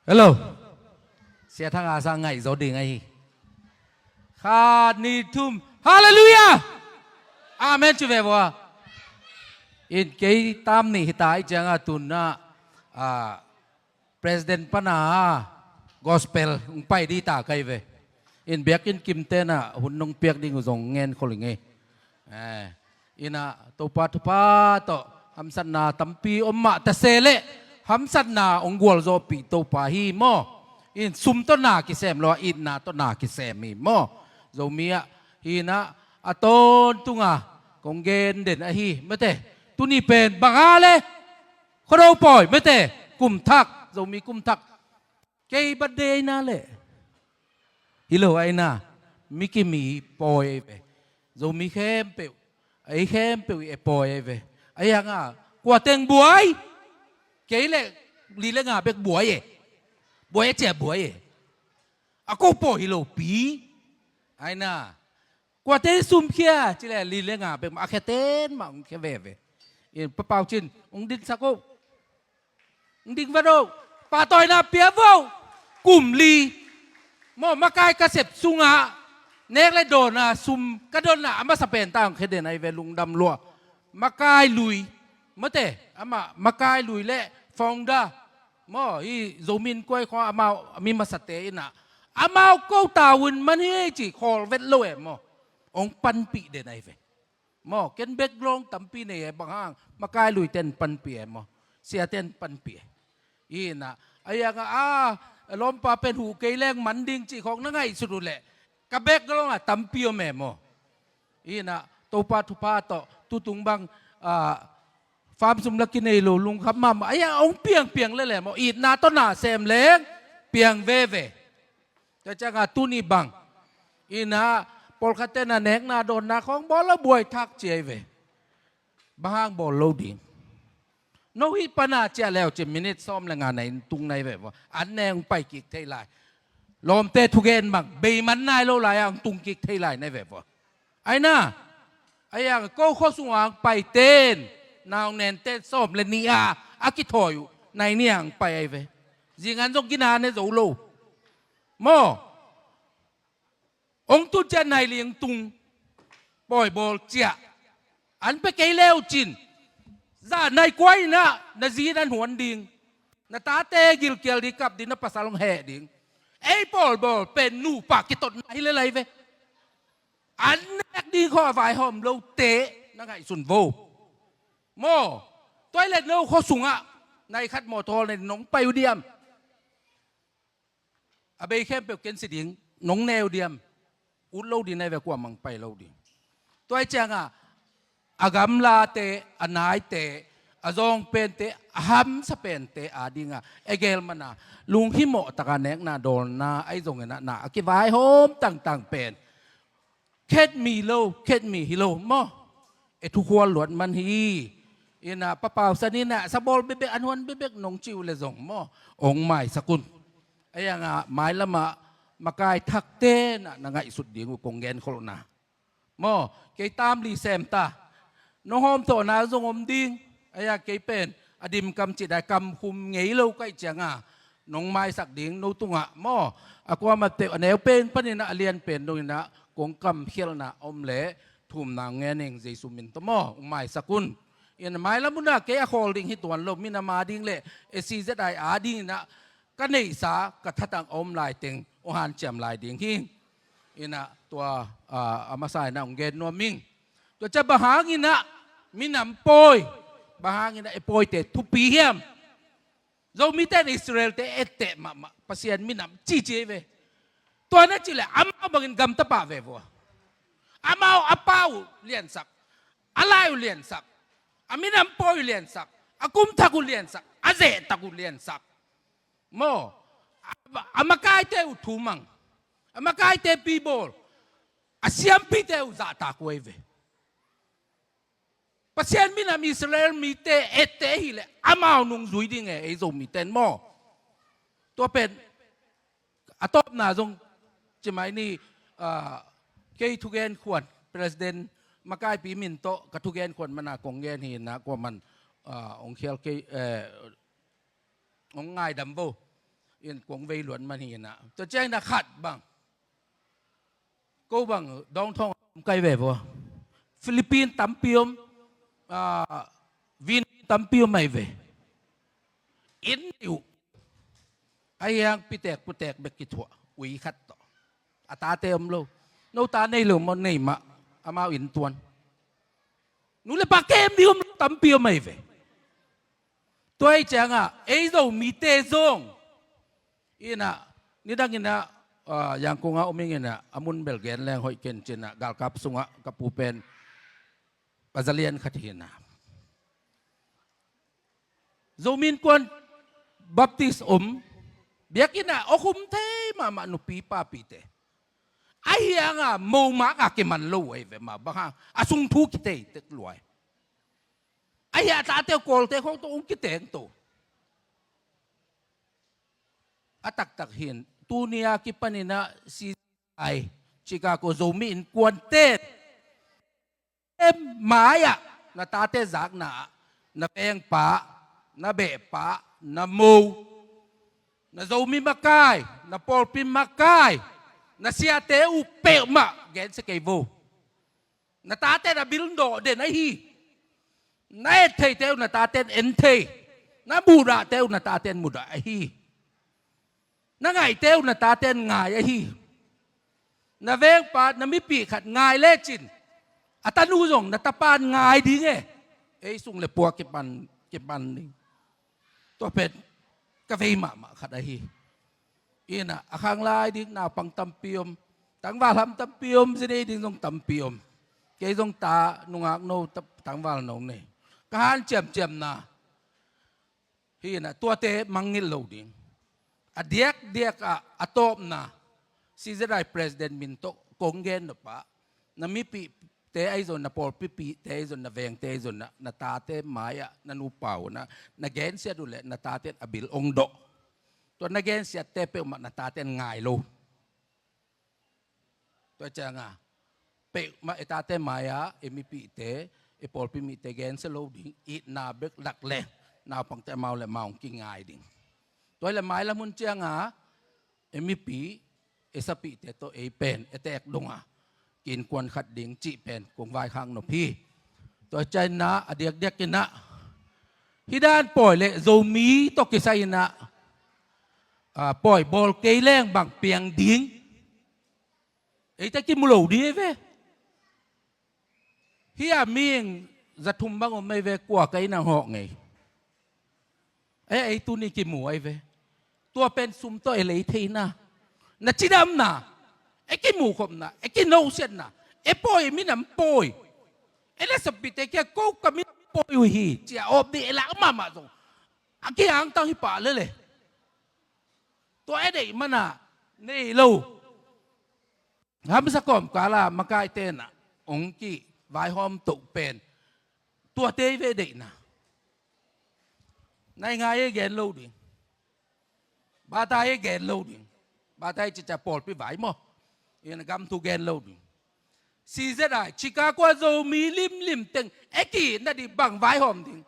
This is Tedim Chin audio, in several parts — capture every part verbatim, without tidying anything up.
Hello. Sia Thang a sang ngaih zaw ding ahi. Khat, nih, thum. Halleluiah. Amen ci ve vua. In kei tam nih hita i cianga tun ah, ah, president pana gospel ung pai di ta kai ve. In biakinn kim tena hun nong piak ding uh zong ngen khol ing ei. Eh, ina Topa thupha tawh hamsatna tampi om mah ta se leh hamsatna ong gualzawhpih Topa hi maw. In sum tawh na kisem lo a, itna tawh na kisem hi maw. Zomi ah hina a tawntunga kong gen den ahi mate. Tuni pen banga le khuado pawi mate, kum thak, Zomi kum thak. Kei birthday aina leh hi lo aina, mi kim i pawi ahi ve. Zomi khempeuh, ei khempeuh i e pawi ahi ve. Ahi hanga kua teng buai? Kei leh li le nga bek buai e. Buai a cia buai e. A ko pawi hi lo pi. Aina kua teng sum khia ci leh li le nga bek ma a khia ten ma ong khia veve. In Pa Pau Cin ong dinsak o. Ding va do, pahtawina pia vo. Kum li maw, makai ka sep sungah nek le dawna sum ka donna a masa pen tang khia den ahi ve, lungdam lua. Makai Lui mate, amah Makai Lui le founder maw, hi Zomi Innkuan khawng amau mi masate ina amau ko tawun man hi ci khawl vet lo e maw. Ong panpih den ahi ve. Maw, ken background tampi nei e, bang hang, Makai Lui ten panpih e maw, sia ten panpih e. Ina a ianga a lawmpa pen huh kei leng man ding cih khawng na ngaihsut uh leh ka background ah tampi om e maw. Ina Topa thupha tawh tutung bang, ah, fam sum la kinei lo lungkham mahmah a ianga ong piangpiang lele maw, itna tawh na sem leng piang veve. Tua cianga tuni bang ina pawlkhat tena nekna dawnna khawng bawl lo buai thak ci ahi ve. Bang hang bawl lo ding? No hih pana ciah leu ci minit sawm le nga na inn tung nai ve vua, an ne ong pai kik thei lai. Lawmte thugen bang beiman nai lo lai-a ong tung kik thei lai nai ve vua. Aina a iang ko khua sungah ong pai ten, naung nen ten sawm le nih a a kithawi uh nai nih a ong pai ahi ve. Zingan zong gina ne zo lo maw. Ong tun ciah nai ling tung pawi bawl ciah. An pe kei leu cin za nai kuai inah na zi in an huan ding, na tate gilkial ding, kap ding, na pasal ong heh ding. Ei pawl bawl pen nupa kitotna hi le lai ve. An nek ding khaw a vaihawm lote na ngaihsun vo maw. Toilet no khaw sungah nai khat mawtaw na nong pai uh diam? A bei khempeuh kensi ding nong neu diam? Ut lo ding nai ve, kuamah pai lo ding. Tua hi cianga a gamlate, a naite, a zawng pente, a hamsa pente adinga e gel mana lunghimawh taka nekna dawlna ahi zongin a na a kivaihawm tangtang pen khetmi lo, khetmi hi lo maw. E thukhual luat man hi. Ina Pa Pau San ina sabawl bebek, an huan bebek nong ci uh le zong maw, ong maisak un. A ianga mailamah makai thakte na na ngaihsut ding uh kong gen kholhna maw. Kei tam li sem ta. Nong hawmthawhna zong om ding. A ia kei pen a dim kam cih dai, kam khum ngei lo kaih cianga nong maisak ding no tungah maw. A kuamah teuh a neu pen paninah a lian pen donginah kong kamkhialhna om le thumna ngening Jesu min tawh maw, ong maisak un. In mailam unah kei a khawl ding hi tuan lo, minam a ding le e si zet ai a dinginah ka neihsa ka thatang a om laiteng ong hanciam lai ding hi. Inah tua a masa inah ong gen nuam ing. Tua cia bang hanginah minam pawi, bang hanginah e pawite thupi hiam? Zomite in Israelte etteh mahmah, Pasian minam cici ve. Tua na cih leh amau bangin gamta pah ve vua. Amau a pa uh liansak, a lai uh liansak, a minam pawi uh liansak, a kumthak uh liansak, a zehtak uh liansak maw. A, a makaite uh thumang, a makaite pibawl, a siampite uh zahtak uh ahi ve. Pasian minam Israel mite etteh hileh amau nungzui ding e, ei Zomite in maw. Tua pen a tawpna zong cimai ni, ah, kei thugen khuan, President makaipi min tawh ka thugen khuan mana kong gen hinah kuaman, ah, ong khial kei, eh, ong ngaidam vo. in kong vei luat man hi na. Tua ciang na khat bang, ko bang dawng thawng om kai ve vaw. Philippine tampi om, ah, vin tampi om ai ve. Inn uh a hiang pitek putek bek kithuah, ui khat tawh. A tate om lo. No ta nei lo maw? Nei mah. Amau inn tuan. Nu le pa kem ding om lo, tampi om ai ve. Tua hi ciangah ei Zomite zong inah, nidang inah, ah, Yangon ah om ing inah, a mun bel gen leng hoih ken cinah, galkap sungah ka pu pen a zalian khat hi inah. Zomi Innkuan Baptist om biakinn ah a khum thei mahmah nupi papite. A hiangah mo mak a kiman lo ai ve, mah bang hang a sung thu kithei tek luai. A hiah tate uh Kawlte khawng tawh hong kiteng to. A taktak hin tuni a kipan inah C Z I Chicago Zomi Innkuante mai-ah na tate zakna ah na vengpa, na behpa, na mo, na Zomi makai, na pawlpi makai, na siate uh peuhmah gensia kei vo. Na taten a bil dawh den ahi. Na et theite uh na taten en thei. Na muhdahte uh na taten mudah ahi. Na ngaihte uh na taten ngai ahi. Na vengpa, na mipih khat ngai lecin a tanu zong na tapan ngai ding e. Ei sung le pua kipan, kipan ding. Tua pen ka vei mahmah khat ahi. Inah a khanglai ding naupang tampi om, tangval ham tampi om, zi nei ding zong tampi om. Kei zong ta nungak no ta-, tangval no nei. Ka hanciamciamna hi inah tuate mangngilh lo ding. A diakdiak ah a tawpna, C Z I president min tawh kong gen nop ah, na mipihte ahi zong, na pawlpipihte ahi zong, na vengte ahi zong, na, na tate mai-ah na nupa uh na, na gensiat uh leh na taten a bil hong dawh. Tua na gensiatte peuhmah na taten ngai lo. Tua ciangah peuhmah i tate mai-ah i mipihte, i pawlpi mite gensia lo ding, itna bek lak leng naupangte amau le amau hong kingai ding. Tua hi leh mailam hun ciangah i mipi, i sapihte tawh ei pen i teek dongah ki-innkuan khat ding cih pen kong vaikhak nop hi. Tua ciang inah a diakdiak inah hih dan pawi le Zomi tawh kisai inah, ah, pawi bawl kei leng bang piang ding. Eite kimu lo ding ei ve. Hih a mihing za thum bang om ei ve, kua ka inn ah hawh ngei. Ei, ei tuni kimu ei ve. Tua pen sum tawh ei lei theihna, na cidamna, ei kimuhkhopna, ei kinosiatna, ei pawi, ei minam pawi. Ei le sapite kia ko ka minam pawi uh hi ci-a awp ding ei lak mahmah zong a kihangtang hi pah lele. Tua ei deih mana nei lo. Hamsa kawmkala makaite na ong kivaihawm toh pen tuate i ve deihna. Nai ngai ei gen lo ding. Bata ei gen lo ding. Bata ei cica pawlpi vai maw? Ina gam thu gen lo ding. C Z I Chicago a Zomi limlim teng ei ki na ding bang vaihawm ding.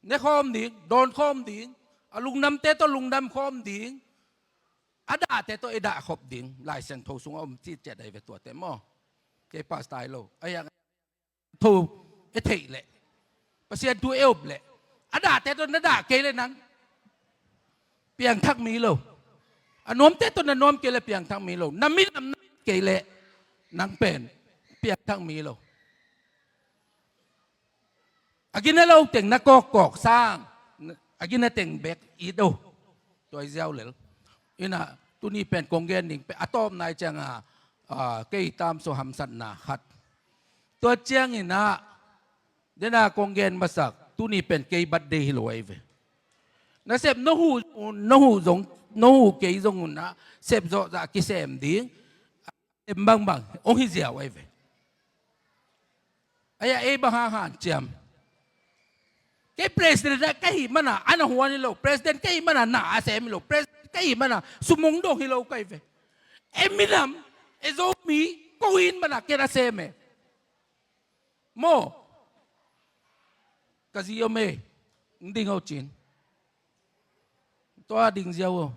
Ne khawm ding, dawn khawm ding, a lungdamte tawh lungdam khawm ding, a dahte tawh i dah khop ding. Lai Siangtho sungah om citciat ahi ve tuate maw? Kei pastor hi lo. A hiang tho i theih leh, Pasian thu i up leh, a dahte tawh na dah kei leh nang piangthak mi lo. A nuamte tawh na nuam kei leh piangthak mi lo. Na minam na kei leh nang pen piangthak mi lo. A gina lo teng na kawkkawk sang, a gina teng bek it o. Tua i ziau lel. Ina tuni pen kong gen ding pen a tawpna i cianga, ah, kei tamso hamsatna khat. Tua ciangina dena kong gen masak, tuni pen kei birthday hi lo ahi ve. Na sep na huh, na huh zong, na huh kei zong una sep zawhzah kisem ding. Em bangbang hong hi ziau ahi ve. Aia ei bang hang hanciam. Kei president a ka hih mana a na huan hi lo, president ka hih mana na a sem hi lo, president ka hih mana sum hong dawng hi lo ka hi ve. Ei minam, ei Zomi, ko in mana ken a sem e. Maw? Ka zi om e. Ng ding ho cin. Tua ding ziau aw.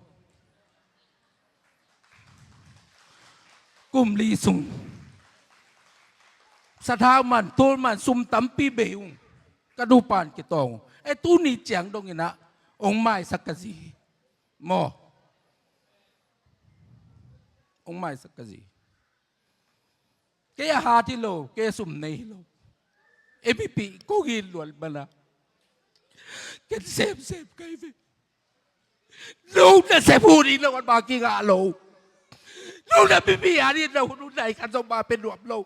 Kum li sung sathau man, tul man, sum tampi bei ung. Ka nupa'n kitawng ung. E, tuni ciang dong inah ong maisak ka zi hi maw. Ong maisak ka zi. Kei a hat hi lo, kei a sum nei hi lo. E, mipih kong it luat mana ken semsem kai ve. Nung na sep hun in lo, an mah kingah lo. Nung na mipih a ding na hun hun nai khat zong mah pe nuam lo.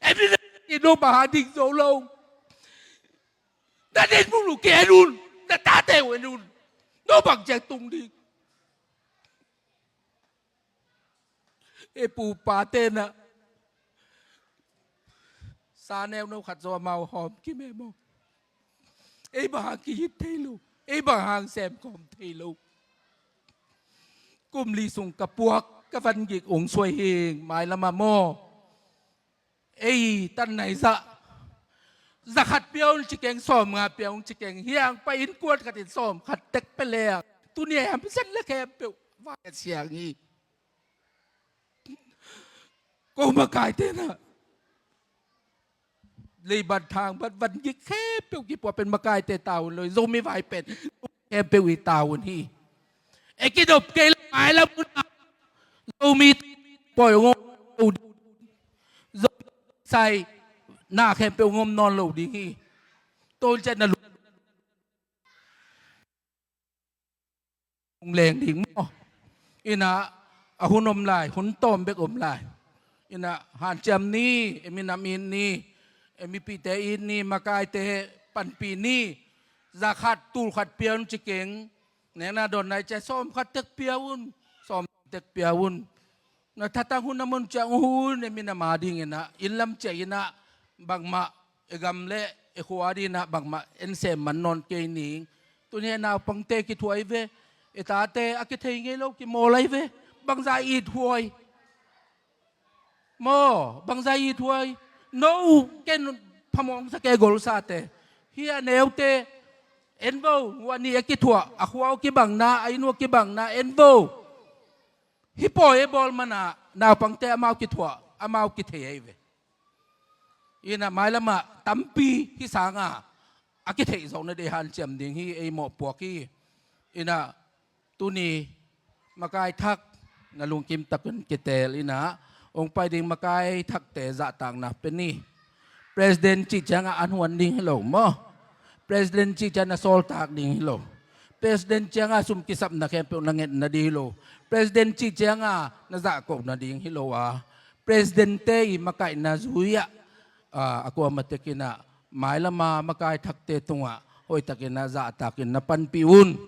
E, mi na i nung mah a ding zo lo. Na den mun uh ki en un, na tate uh en un. No bang ciang tung ding. E, pu pa te na sa neu no khat zaw amau hawm kim e maw. Ei bang hang ki-it thei lo, ei bang hang sem khawm thei lo. Kum li sung ka puak ka van gik ung suai hing, mailam ah maw. Ei tan nai zah za khat pia un ci keng, sawm nga pia un ci keng, hiang pai innkuan khat in sawm khat tek pe leng tuni a hamsiat le khempeuh vai a siang hi. Ko makaite na leibat thangbat van gik khempeuh kipuah pen makaite ta un lo hi. Zomi vai pen khempeuh i ta un hi. E, kidop kei le mailam un ah Zomi pawi ong om lo ding, Zomi sai na khempeuh ong om nawn lo ding hi. Tua hun ciang na lung leng ding maw. Inah a hun om lai, hun tawm bek om lai. Inah hanciam ni, e, minam it ni, e, mipihte it ni, makaite panpih ni. Za khat tul khat pia un ci keng. Nena dawn nai ciang sawm khat tek pia un, sawm tek pia un. Na thatang hun a mun ciang uh hun e, minam a ding inah inn lam ciang inah bangmah e gam le e khua ding inah bangmah en sem man nawn kei ning. Tuni e naupangte kithuah hi ve. E tate a kithei ngei lo kimawl ahi ve. Bangzah it huai maw, bangzah it huai. No ken phamawng sa kei golsate hi a, neute en vo. Huah nih a kithuah a khua uh kibang na, a inn uh kibang na, en vo. Hih pawi e bawl mana naupangte amau kithuah, amau kithei ahi ve. Inah mailam ah tampi hih sanga a kitheih zawh na dei hanciam ding hi, ei mawhpuak hi. Inah tuni makai thak na lungkim takin kiteel inah ong pai ding makai thakte zahtakna pe ni. President cih ciangah an huan ding hi lo maw. President cih ciang na sawltak ding hi lo. President ciangah sum kisapna khempeuh na ngetna ding hi lo. President cih ciangah na zahkona ding hi lo a, President-te i makaihna zui-ah a kuamah tekinah mailama makai thakte tungah hoihtakinah zahtakin na panpih un.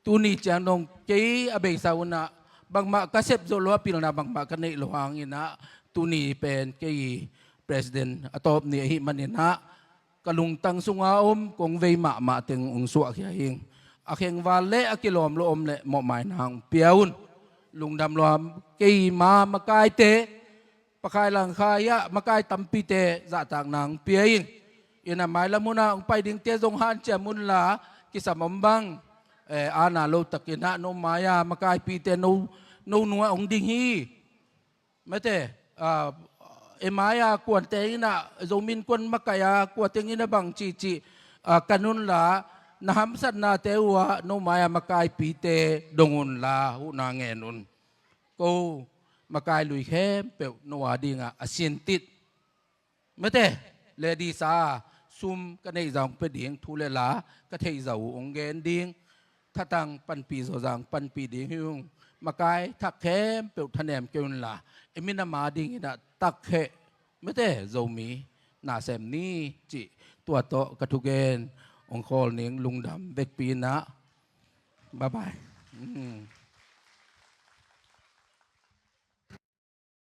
Tuni ciang dong kei a beisa unah bangmah ka sep zawh lo a, pilna bangmah ka neih lo hanginah tuni pen kei president a tawp ni ahih maninah ka lungtang sunga om kong vei mahmah teng ong suahkhia hing. A khengval le a kilawm lo om le mawhmaina hong pia un. Lungdam lua, keima makaite, Pakai langkhai-ah makai tampite zahtakna hong pia ing. Inah mailam unah hong pai dingte zong hanciam unla, kisam om bang, eh, ana lotakinah no mai-a makaipite no, no nungah hong ding hi. Mate, ah, e mai-a kuante inah Zomi Innkuan makaih-a kuate inah bang cihcih, ah, kan unla, na hamsatnate uhah no mai-a makaipite dong unla huhna ngen un. Ko makai lui khempeuh no a dingah a sintit. Mate, ladies a sum ka neih zah hong pia ding, thu le la ka theih zah uh hong gen ding, thatang panpih zawh zah hong panpih ding hi ung. Makai thak khempeuh thanem kei unla, e minam a dinginah takheh, mate, Zomi na sem ni cih tua tawh ka thugen hong khawl ning. Lungdam vekpi inah. Bye bye. Mm.